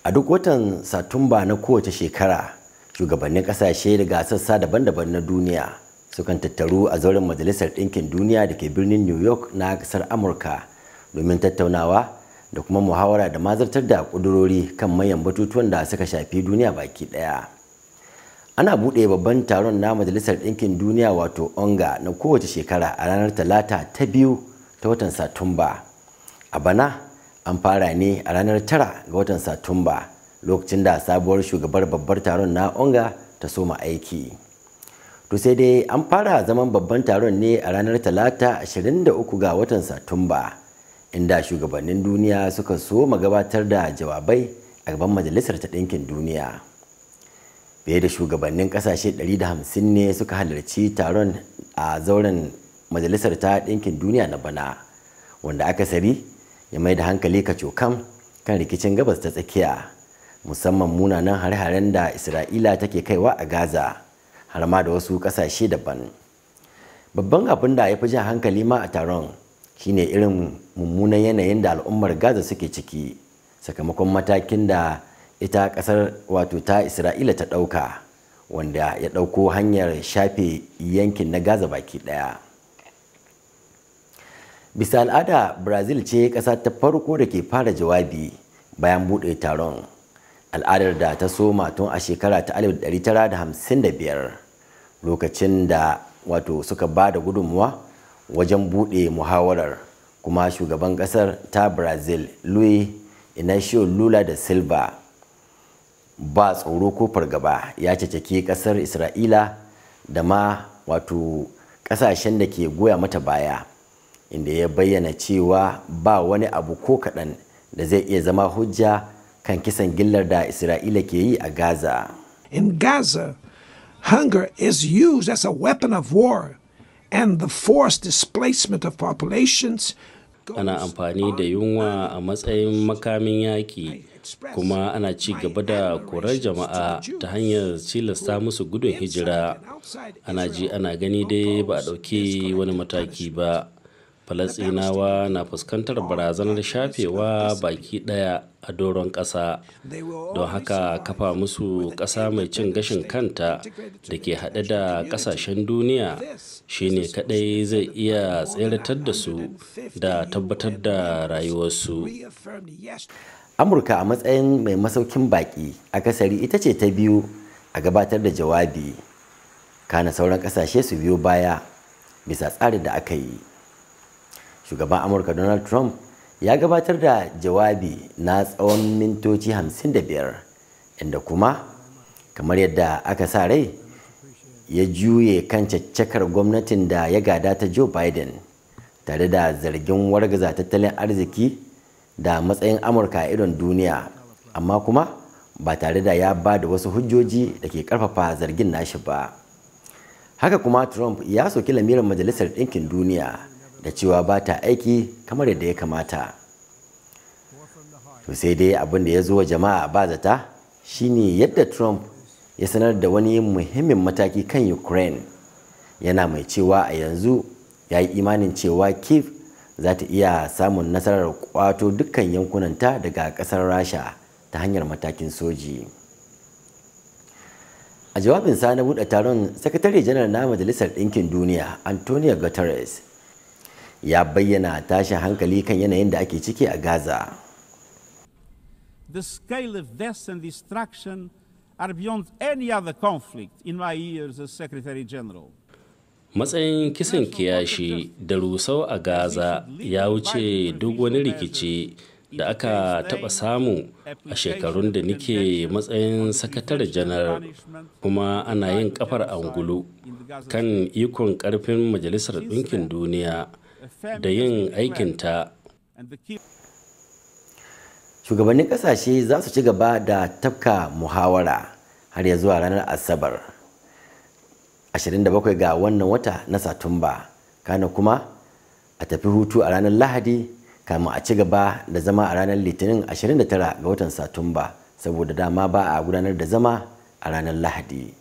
A duk watan Satumba na kowace shekara, shugabannin kasashe daga sassa daban-daban na duniya sukan tattaru a zauren Majalisar Ɗinkin Duniya da ke birnin New York na ƙasar Amurka domin tattaunawa da kuma muhawara da mazartar da ƙudurori kan manyan batutuwan da suka shafi duniya baki ɗaya. Ana buɗe babban taron na Majalisar Ɗinkin Duniya wato ONGA na kowace shekara a ranar Talata ta biyu ta watan Satumba. A bana an fara ne a ranar 9 ga watan Satumba, lokacin da sabuwar shugabar babbar taron na ONGA ta soma aiki. To sai dai an fara zaman babban taron ne a ranar Talata 23 ga watan Satumba, inda shugabannin duniya suka soma gabatar da jawabai a gaban Majalisar ta Ɗinkin Duniya. Fiye da shugabannin kasashe 150 ne suka halarci taron a zauren Majalisar ta Ɗinkin Duniya na bana, wanda akasari ya mai da hankali kacokam kan rikicin Gabas ta Tsakiya, musamman munanan hare-haren da Isra'ila take kaiwa a Gaza, har ma da wasu kasashe daban. Babban abin da ya fi jan hankali ma a taron shine irin mummunan yanayin da al'ummar Gaza suke ciki sakamakon matakin da ita kasar wato ta Isra'ila ta ɗauka, wanda ya ɗauko hanyar shafe yankin na Gaza baki ɗaya. Bisa al'ada, Brazil ce ƙasa ta farko da ke fara jawabi bayan buɗe taron, al'adar da ta soma tun a shekara ta 1955, lokacin da wato suka ba da gudunmuwa wajen buɗe muhawarar. Kuma shugaban ƙasar ta Brazil, Luiz Inacio Lula da Silva, ba tsoro ko fargaba ya ceceki ƙasar Isra'ila da ma wato ƙasashen da ke goya mata baya, inda ya bayyana cewa ba wani abu ko kaɗan da zai iya zama hujja kan kisan gillar da Isra'ila ke yi a Gaza. In Gaza, hunger is used as a weapon of war, and the forced displacement of populations. Ana amfani da yunwa a matsayin makamin yaƙi, kuma ana ci gaba da korar jama'a ta hanyar tilasta musu gudun hijira. Ana ji ana gani dai ba a ɗauki wani mataki ba. Falasɗinawa na fuskantar barazanar shafewa baki ɗaya a doron ƙasa. Don haka kafa musu ƙasa mai cin gashin kanta da ke haɗe da ƙasashen duniya shine kaɗai zai iya tseratar da su da tabbatar da rayuwarsu. Amurka, a matsayin mai masaukin baƙi, akasari ita ce ta biyu a gabatar da jawabi, kana sauran ƙasashe su biyo baya bisa tsarin da aka yi. Shugaban Amurka Donald Trump ya gabatar da jawabi na tsawon mintoci 55, inda kuma, kamar yadda aka sa rai, ya juye kan caccakar gwamnatin da ya gada ta Joe Biden, tare da zargin wargaza tattalin arziki da matsayin Amurka a idon duniya, amma kuma ba tare da ya ba da wasu hujjoji da ke karfafa zargin nashi ba. Haka kuma Trump ya soki lamirin Majalisar Ɗinkin Duniya da cewa ba ta aiki kamar yadda ya kamata. To sai dai abin da ya zo wa jama'a ba zata shine yadda Trump ya sanar da wani muhimmin mataki kan Ukraine, yana mai cewa a yanzu ya yi imanin cewa Kiev za ta iya samun nasarar kwato dukkan yankunanta daga kasar Rasha ta hanyar matakin soji. A jawabinsa na buɗe taron, Sakatare Janar na Majalisar Ɗinkin Duniya Antonio Guterres ya bayyana tashin hankali kan yanayin da ake ciki a Gaza. The scale of death and destruction are beyond any other conflict in my years as Secretary General. Matsayin kisan kiyashi da rusau a Gaza ya wuce duk wani rikici da aka taɓa samu a shekarun da nike matsayin Sakatare Janar, kuma ana yin kafar angulu kan ikon ƙarfin Majalisar Ɗinkin Duniya da yin aikinta. Shugabannin kasashe za su ci gaba da tafka muhawara har ya zuwa ranar Asabar 27 ga wannan wata na Satumba, kana kuma a tafi hutu a ranar Lahadi, kamun a ci gaba da zama a ranar Litinin 29 ga watan Satumba, saboda dama ba a gudanar da zama a ranar Lahadi.